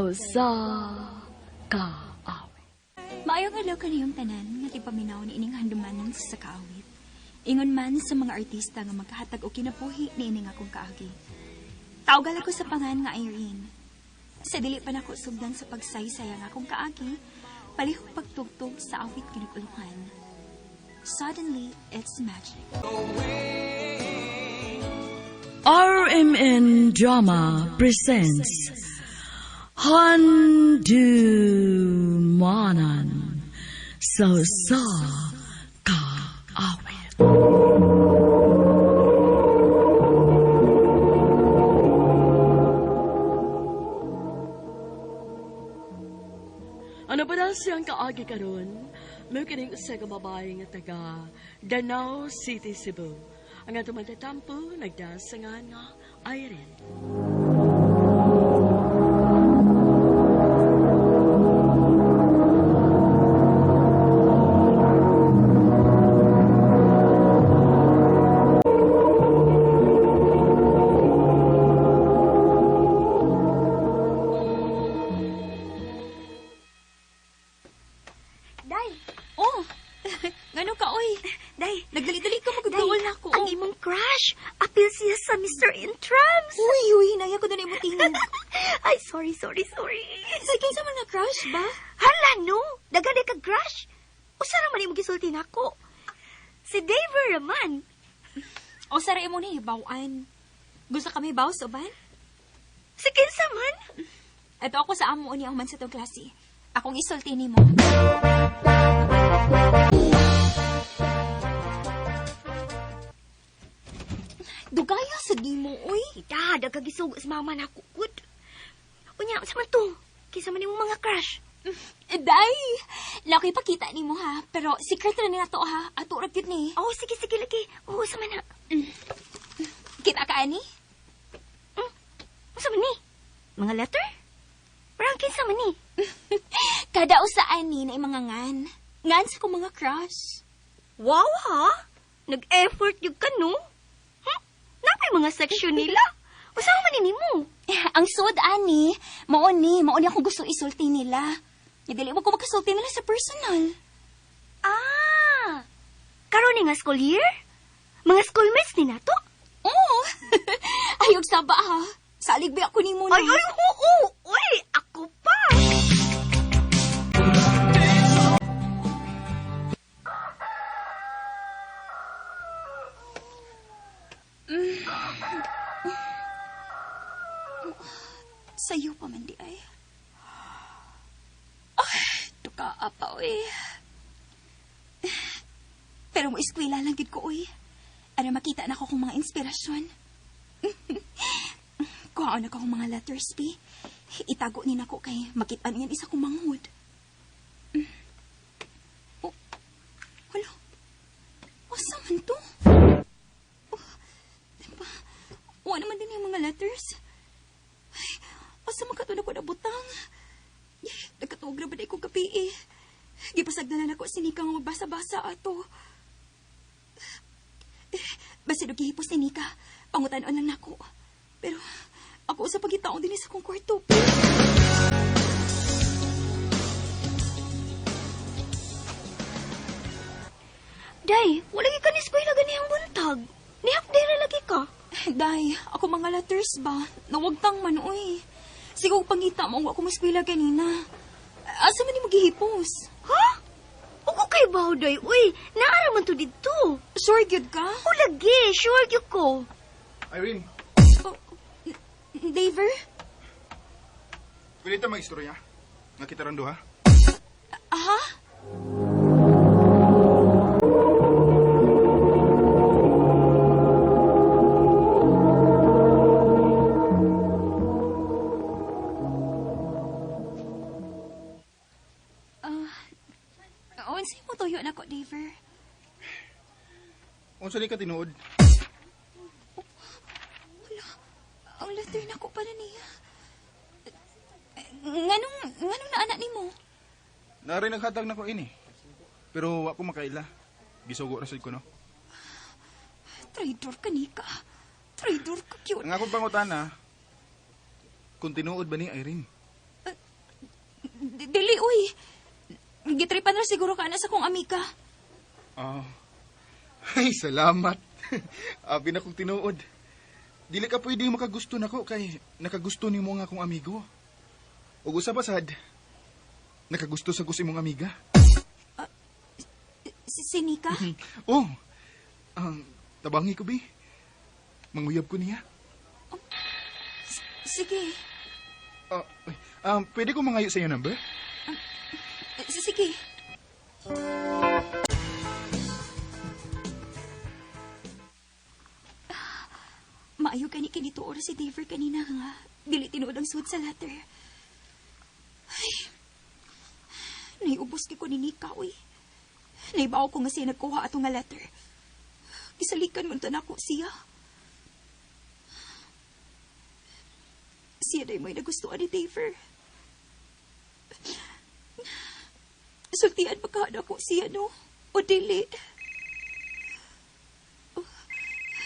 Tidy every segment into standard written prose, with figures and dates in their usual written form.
Sa usa ka awit. Maayong adlaw kaniyong tanan nga tipaminaw ni ining handumanan sa kaawit. Ingon man sa mga artista nga magkahatag og kinabuhi niining akong kaagi. Tawgal ako sa pangan nga Irene. Sa dili pa nako sugdan sa pagsaysay ang akong kaagi, palihog pagtugtog sa awit kinag-uluhan. Suddenly, it's magic. RMN Drama presents Handumanan sa usa ka awit. Ano ba na siyang kaagi karon? May kining usa ka babae nga taga Danao City, Cebu. Ang atong matatampo nagdasangan nga Irene. Day, Oh! Ngano ka, oy? day, Nagdali-dali ka day, magugduol na ako. ang imong crush. Apil siya sa Mr. Intrams. Uy, uy, naya ko na imo tingog. Ay, sorry, sorry, sorry. Sa kinsa man nga crush ba? Hala, no. Daghan ka crush. Usa ra man imong gisulti nako. Si Dave raman. O sara imo ni bawan. Gusto kami baw sa uban? Si kinsa man? Ito ako sa amo ni man sa tong klase. Akong isulti nimo. Dugaya sa nimo, uy. Ita, daghan gisugo sa mama nako. Good. Unya, unsa man to? Kinsa man imong mga crush? Day, laki pakita nimo ha, pero secret ra ni nato ha. Ato ra gyud ni. Oh, sige, sige, lagi. Oo, sa man na. Kita ka ani? Unsa man ni? Mga letter? Parang kinsa man ni? Kada usa ani na mga ngan. Ngan sa kong mga crush. Wow, ha? Nag-effort yung ka, no? Napay mga section nila. Usa man ni nimo? Ang sud ani, mao ni akong gusto isulti nila. Dili mo ko makasulti nila sa personal. Ah! Karon ni nga school year? Mga schoolmates ni nato? Oo. Ay, og saba ha. Salig ba ako nimo na? Ay, ay, oo! Uy, ako pa! Sayo pa man di ay. Ay, tuka pa, oy. Pero mo eskwela lang gid ko, oy. Ano makita na ko kong mga inspirasyon. Kuhaan na ko akong mga letters, pi. Itago ni nako kay makita niyan isa kong manghud. Oh, hala. Asa man to? Oh, diba? Wa naman din yung mga letters. Asa man kato na ko nabutang? Nagkatuog ra ba di ko gabi eh. Gipasagdalan ako si Nika nga magbasa-basa ato. Basta do gihipos ni Nika, pangutanon lang nako. Pero ako sa pagitaon din sa akong kwarto. Day, wala gyud ka ni eskwela gani ang buntag. Ni half day ra lagi ka. Day, ako mga letters ba? Nawagtang man, uy. Siguro pangita mo, wa ko maskwela ganina. Asa man ni magihipos? Ha? Ugo kay baw, day. Uy, naara man to didto. Sure gyud ka? O lagi, sure gyud ko. Irene, Oh, Daver? pwede ta mag-istorya? Nga kita ron duha? Aha? Ah, unsay mo tuyo nako, Daver? Unsa ni ka tinuod? Wala. Ang letter nako para niya. Nganong naana nimo? Nari naghatag na ko ini. Pero wa ko makaila. Gisugo ra sad ko no. Traidor ka, Nika. Traidor ka, cute. Ang akong pangutana, kung tinuod ba ni Irene? Gitripan ra siguro ka na sa kong amiga. Ah. Ay, salamat. Abi na kong tinuod. Dili ka pwede makagusto nako kay nakagusto nimo nga akong amigo. Ug usa pa sad, nakagusto sa gusto imong amiga. Si Nika? Oh. Ang tabangi ko bi. Manguyab ko niya. Sige. Ah, ay, pwede ko mangayo sa iyo number? Sige. Maayo kani kinito oras si Daver kanina nga. Dili tinuod ang suod sa letter. Ay, naiubos ko ni Nika, uy. Naibaw ko nga siya nagkuha ato nga letter. Gisalikan man ta nako siya. Siya na mo'y nagustuhan ni Daver. Sultian pa ka na ko siya, no? O dili. Oh,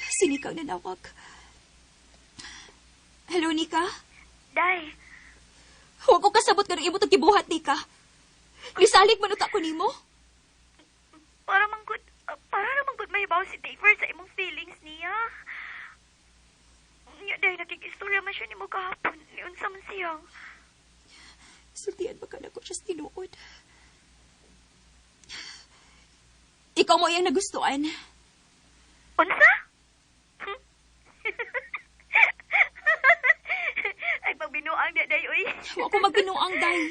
si Nika ang nanawag. Hello, Nika? Day, Huwag ko kasabot ka ng imong gibuhat, Nika. Nisalig man uta ko nimo. para man gud mahibaw si Daver sa imong feelings niya. Nya, day, nakikistorya man siya nimo kahapon. Niunsa man siya. Sultian ba ka na ko siya sa tinuod? Ikaw mo iyang nagustuhan. Unsa? Ay, pagbinuang di, day, uy. Huwag ko magbinuang, day.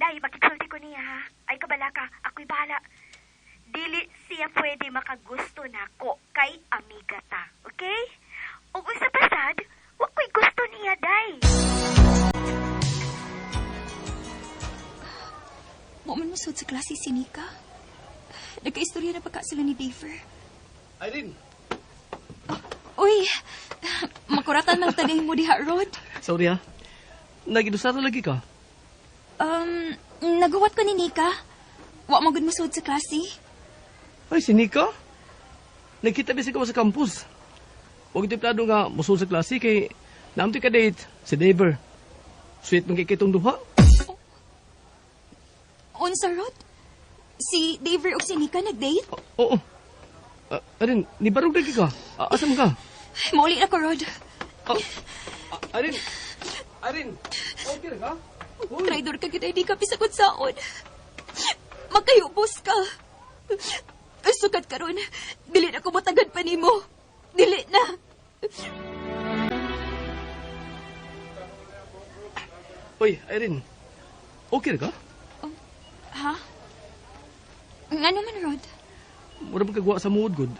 Day, makiksulti ko niya, ha? Ay, kabala ka. Ako'y bahala. Dili siya pwede makagusto nako kay amiga ta. Okay? Ug usa pa sad, wa ko'y gusto niya, day. Mo man musod sa klase si Nika. Nagkaistorya na pagka sila ni Daver. Irene! Uy, makuratan man tagay mo diha, Rod. Sorry ha. Nagidusara lagi ka. Naguwat ko ni Nika. Wa man gud musod sa klase. Ay, si Nika? Nagkita bisig ko sa campus. Huwag templado nga musod sa klase kay naamti ka date si Daver. Sweet man kay kitong duha. Unsa, Rod? Si Daver ug si Nika nag-date? Oo. Irene, nibarog lagi ka. Asam ka? Mauli na ko, Rod. Irene! Irene! Okay ra ka? Uy. Traidor ka gid, hindi ka pisakot saon. Magkayubos ka. Sukat karon, dili na ko motagad pa nimo. Dili na. Uy, Irene. Okay ra ka? Oh, ha? Ngano man, Rod? Mura ba kagwa sa mood, good?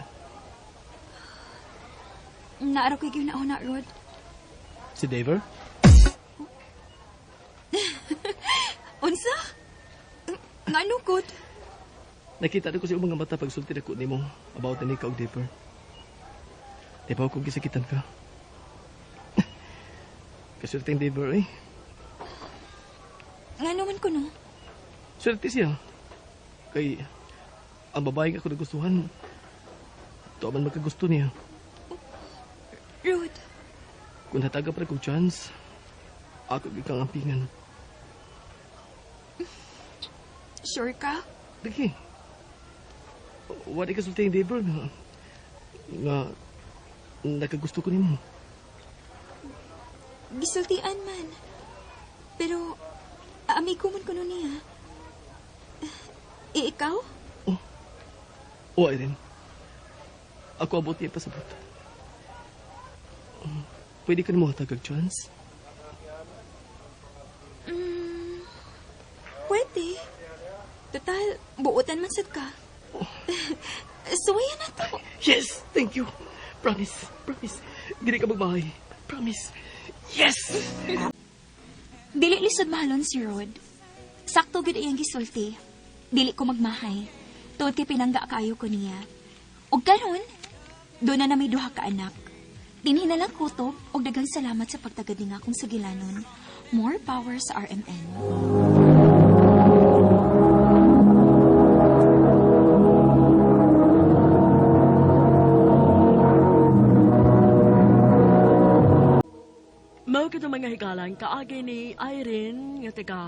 Naaraw ko'y ginauna, Rod. Si Daver? Unsa? Ngano, good? Nakita na ko sa mga mata pagsulti na ko nimo about ni ka og Daver. Di ba kung gisakitan ka? Kasulting Daver, eh. Ngano man ko, no? Swerte siya. Kay ang babae nga ako nagustuhan, tuwa man magkagusto niya. Rod. Kung hataga pa kong chance, ako gikang ampingan. Sure ka? Lagi. Wala ka sulti yung Daver nga, nga nakagusto ko nimo. Gisultian man. Pero, amigo man ko nun niya. E, ikaw? Oh. Oh, Irene. Ako abot niya pasabot. Pwede ka na mo hatagag chance? Pwede. Total, buotan man sad ka. Oh. Suwayan na to. Yes! Thank you! Promise! Promise! Dili ka magmahay. Promise! Yes! Dili lisod mahalon si Rod. Sakto gid iyang gisulti. Dili ko magmahay. Tuod kay pinangga kaayo ko niya. Og karon, doon na may duha ka anak. Dinhi na lang kutob og daghang salamat sa pagtagad ni nga akong sugilanon. More power sa RMN. Mao kadto mga higalan kaagi ni Irene nga taga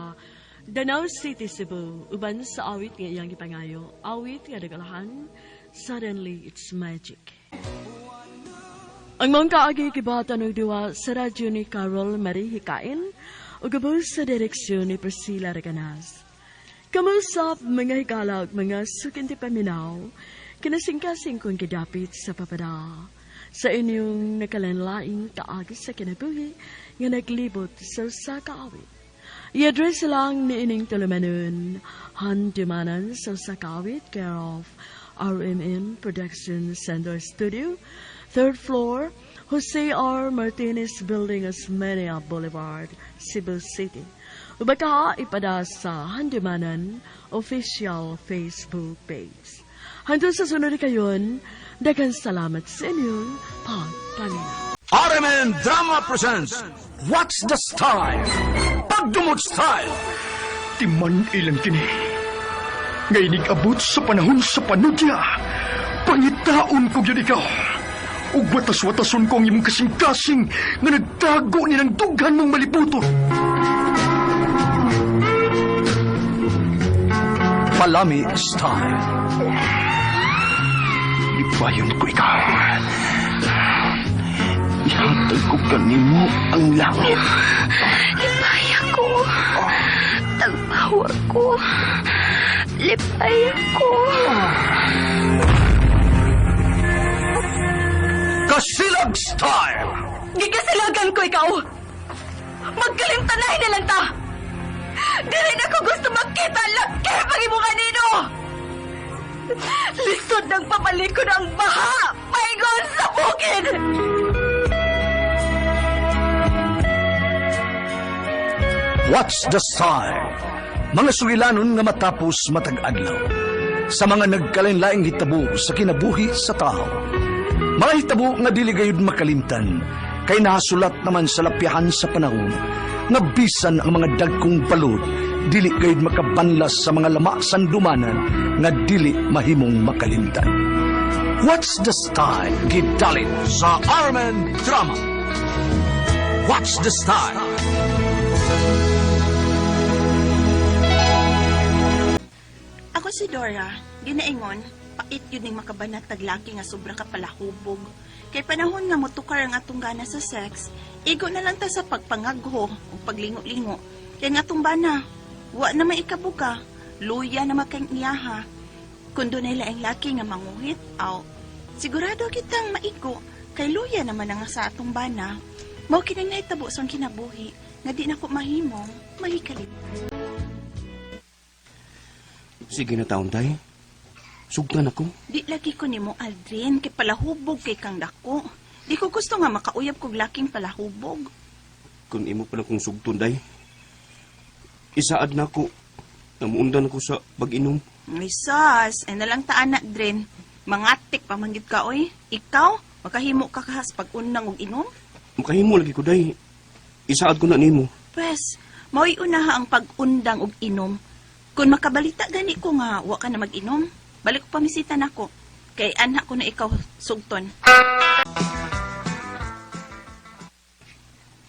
Danao City, Cebu, uban sa awit nga iyang gipangayo, awit nga nagalahan, Suddenly It's Magic. Ang mga kaagi gibata ng duwa sa radyo ni Carol Marie Hikain ug gabos sa direksyon ni Priscilla Reganas. Kamusap mga higala ug mga sukinti paminaw, kinasingkasing kong gidapit sa papada. Sa inyong nakalanlaing kaagi sa kinabuhi nga naglibot sa usa ka awit. I-address lang ni ining tulumanon, Handumanan sa usa ka awit, care of RMN Production Center Studio, 3rd floor, Jose R. Martinez Building, Osmeña Boulevard, Cebu City. Ubaka ipada sa Handumanan official Facebook page. Hangtod sa sunod kayon, daghang salamat sa inyong pagpaminaw. RMN Drama presents What's the Style? Pagdumot Style! Timan ilang kini. Ngay abot sa panahon sa panudya. Pangitaon ko gyud ikaw. Ug watas-watason ko ang imong kasing-kasing nga nagtago ni ng dughan mong malibuton. Palami Style. Lipayon ko ikaw. Ihatag ko kanimo ang langit. Lipay ko. Tagpawa ko. Lipay ko. Kasilag Style! Gikasilagan ko ikaw. Magkalimtanay na lang ta. Dili na ko gusto makita laki pag imo kanino. Lisod ng papalikod ang baha. Paingon sa bukid. What's the Style? Mga sugilanon nga matapos matag adlaw. Sa mga nagkalain-laing hitabo sa kinabuhi sa tao. Mga hitabo nga dili gayud makalimtan, kay nahasulat naman sa lapyahan sa panahon, nga bisan ang mga dagkong balod, dili gayud makabanlas sa mga lama sandumanan nga dili mahimong makalimtan. What's the Style? Gidalin sa RMN Drama. What's the Style? Ako si Dora, ginaingon, pait yun ning makabanat taglaki nga sobra ka palahubog. Kay panahon nga motukar ang atong gana sa sex, igo na lang ta sa pagpangagho o paglingo-lingo. Kay nga atong bana, wa na maikabuka, luya na makang iyaha. Kung dunay laing laki nga manguhit, aw, sigurado kitang maigo, kay luya naman ang sa atong bana. Mao kining nahitabo sa kinabuhi, nga di na ko mahimong, mahikalit. Sige na taon, tay. Sugtan ako. Di lagi ko nimo Aldrin kay palahubog kay kang dako. Di ko gusto nga makauyab kog laking palahubog. Kung imo pa na kong sugton, day. Isaad na ako. Namuundan ako sa pag-inom. Ay sas, ay nalang taan na Drin. Mangatik pa man gyud ka oy. Ikaw, makahimo ka kahas pag unang og inom? Makahimo lagi ko, day. Isaad ko na nimo. Pwes, mao'y unaha ang pag-undang og inom. Kung makabalita gani ko nga wa ka na mag-inom, balik ko pamisita nako. Kay anak ko na ikaw sugton.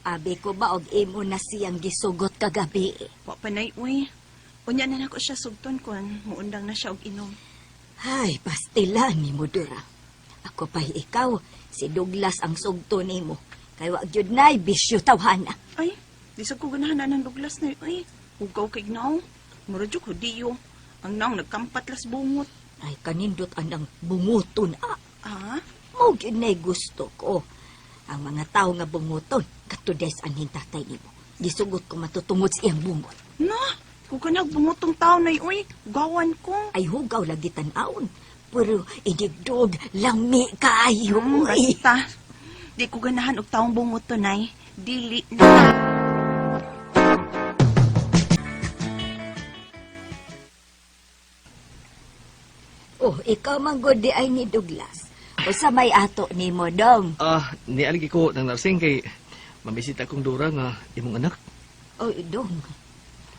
Abi ko ba og imo na siyang gisugot kagabi? Wa pa nay uy. Unya na nako siya sugton kon muundang na siya og inom. Ay, pastila ni mo dura. Ako pa'y ikaw, si Douglas ang sugto nimo. Kay wa gyud nay bisyo tawhana. Ay, di sa ko ganahan na ng Douglas na uy. Hugaw kay gnaw. Mura jud ko diyo. Ang naong nagkampat las bungot. Ay, kanindot anang bunguton ah. Ah, Mao gyud nay gusto ko. Ang mga tao nga bunguton, katudes anhing tatay nimo. Gisugot ko matutungod sa iyang bungot. na. Kung ka nagbungotong tao na uy, gawan ko. Ay hugaw lagi tan-awon. Pero idigdog, lami kaayo. Uy. Basta. Di ko ganahan og taong bungot to, nay. Dili na. Oh, ikaw man gud di ay ni Douglas. Usa may ato nimo dong. Ah, nialagi ko ng narsing kay mabisita akong Dora nga imong anak. Oh, dong.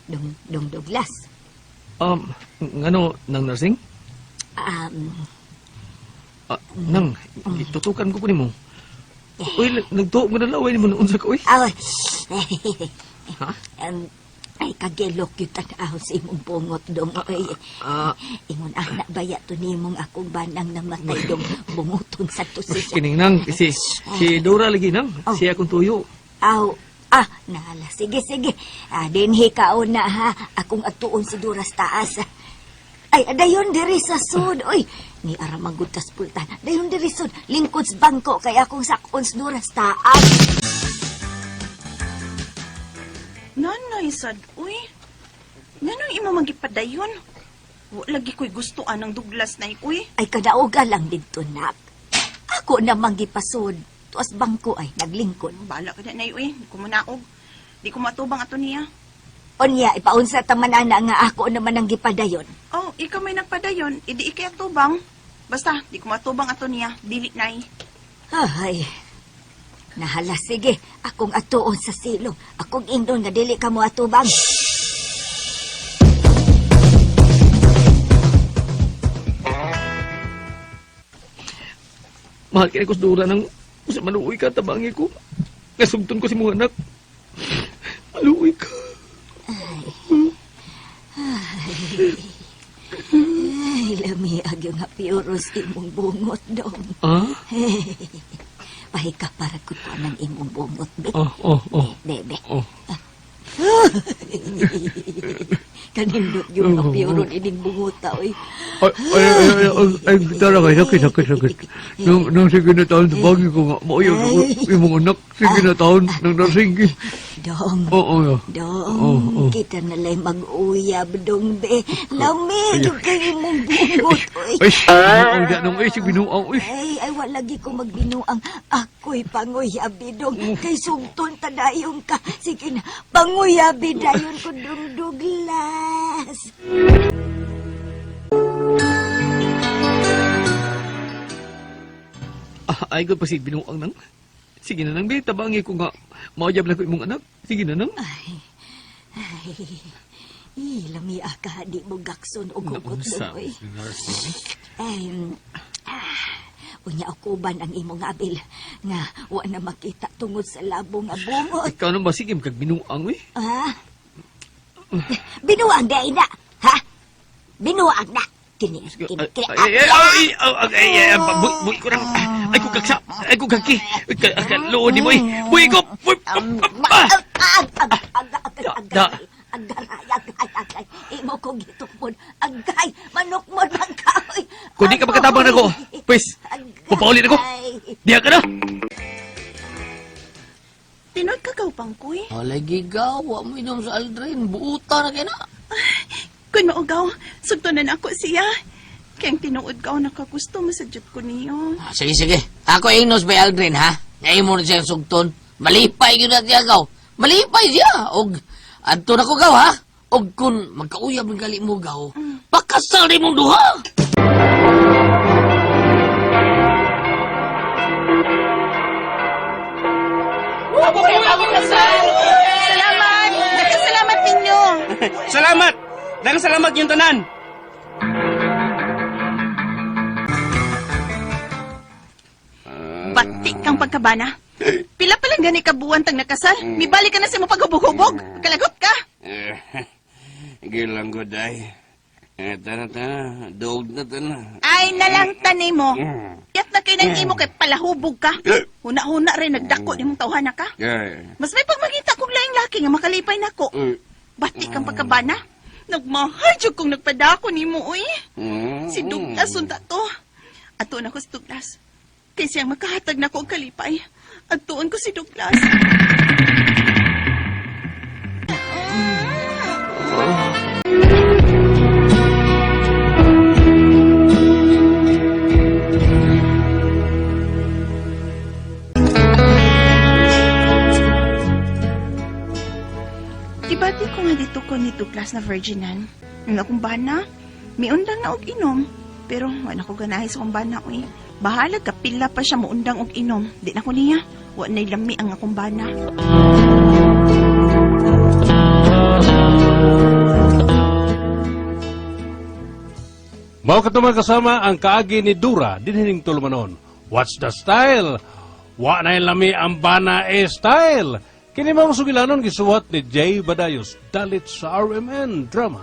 Dong, dong Douglas. Ngano nang narsing? Ah, nang tutukan ko nimo. Uy, nagtuo mo na laway nimo unsa ka uy? Ah, Ha? Ay, kagilok yung tanaw sa imong bungot dong. Oy. Ingon anak baya to nimong akong banang namatay dong bunguton sa to siya. Kining nang, si Dora lagi nang, siya akong tuyo. Aw, nahala. Sige, sige. Dinhi ka na ha. Akong atuon si Dora sa taas. Ay, dayon diri sa sud. Oy, ni aramang gutas pultan. Dayon diri sud. Lingkod sa bangko kay akong sakon sa Dora sa taas. Nanay sad, uy. Nganong imo magipadayon? Wa lagi ko'y gusto anang Douglas na uy. Ay, kadaoga lang dito, nak. Ako namang gipasod. Tuas bangko ay naglingkod. Bala ka na, nay, uy. Di ko manaog. Di ko matubang ato niya. Unya, ipaunsa taman ana nga ako naman ang gipadayon. Oh, ikaw may nagpadayon. Idi ikay atubang. Basta, di ko matubang ato niya. Dili, nay. Ay, nahala, sige. Akong atuon sa silong. Akong indon nga dili ka mo atubang. Mahal kini ko sa Dora nang usa maluoy ka tabangi ko. Nasugton ko si mong anak. Maluoy ka. Ay, lami agyo nga piuros imong bungot dong. Ah? Pahika para ko ng imong bungot, be. Oh. Bebe. Oh. Kanindot yung nga piuron ining bunguta, oy. Ay, ay, ay, ay, ay, ay, talaga, sakit, sakit, sakit. Nang sige na taon, tabangin ko nga, mauyaw na ko, imong anak, sige na taon, nang nasinggi. Dong. Oo, oo. Dong, Oo, oo. kita na lang mag-uyab, dong, be. Lami, yung kay imong bungot, oy. Ay, binuang da nung, ay, si binuang, ay. Ay, wala lagi ko magbinuang. Ako'y panguyabi, dong. Kay sugton tadayon ka. Sige na, panguyabi dayon ko, dong, Douglas. Ay, ko pa si binuang nang. Sige na nang, be, tabangi ko nga. Mauyab na ko imong anak. Sige na nang. Ay, lami ka, di mo gakson o gugot Naunsa, dong, oy. Ay, unya akuban ang imong abil nga wa na makita tungod sa labong nga bungot. Ikaw nang ba sige kag binuang, uy. Ha? Binuang day na, ha? Binuang na. Kini, kini, kini. Ay, ay, ay, ay, ay, ay, ay, buy, buy ko nang. Ay, ko kaksa. Ay, ko kaki. Luod ni mo, eh. Buy ko. Buy, Ag, ag, ag, ag, ag, Da. agay, agay, agay. Imo ko gitukmon. Agay, manok mo lang ka. oy. Kung di ka makatabang nako, pwes, papaulin ako. Diya ka na. Tinod ka kaupang kuy. Walay gigaw, wa mo inom sa Aldrin. Buuta na kay na. Kun maugaw, sugto na nako siya. Kaya ang tinuod ka, nakagusto mo sa jud ko niyo. Sige, sige. Ako ingnos by Aldrin, ha? Ngayon mo na siyang sugton. Malipay yun na siya, gaw. Malipay siya. Og, adto na ko, gaw, ha? Og kung magkauyab ng gali mo, gaw, pakasal ni mong duha. Salamat! Nagkasalamat ninyo! Salamat! Daghang salamat yung tanan! Batik kang pagkabana. Pila pa lang gani ka buwan tang nakasal. Mibalik ka na sa mo paghubog-hubog. Kalagot ka. Gilang ko, day. Eh, tana, tana. Dog na, tana. Ay, nalang tanay mo. Yat na kay nang imo kay palahubog ka. Huna-huna rin nagdako nimong tawhana ka. Eh, Mas may pagmangita kong laing laki nga makalipay nako. Batik kang pagkabana. Nagmahal jud kong nagpadako nimo uy. Si Douglas unta to. Ato na ko si Douglas. Kay siyang makahatag nako og kalipay. Atuon ko si Douglas. Gibati ko nga dito ko ni Douglas na virginan. Ang akong bana, miundang na og inom. Pero wala ko ganahi sa akong bana, uy. Bahala ka, pila pa siya muundang og inom. Di na ko niya. Wa na'y lami ang akong bana. Mao kato mga kasama ang kaagi ni Dura dinhining tulumanon. What's the style? Wa na lami ang bana e style. Kini mga sugilanon gisuwat ni Jay Badayos, dalit sa RMN Drama.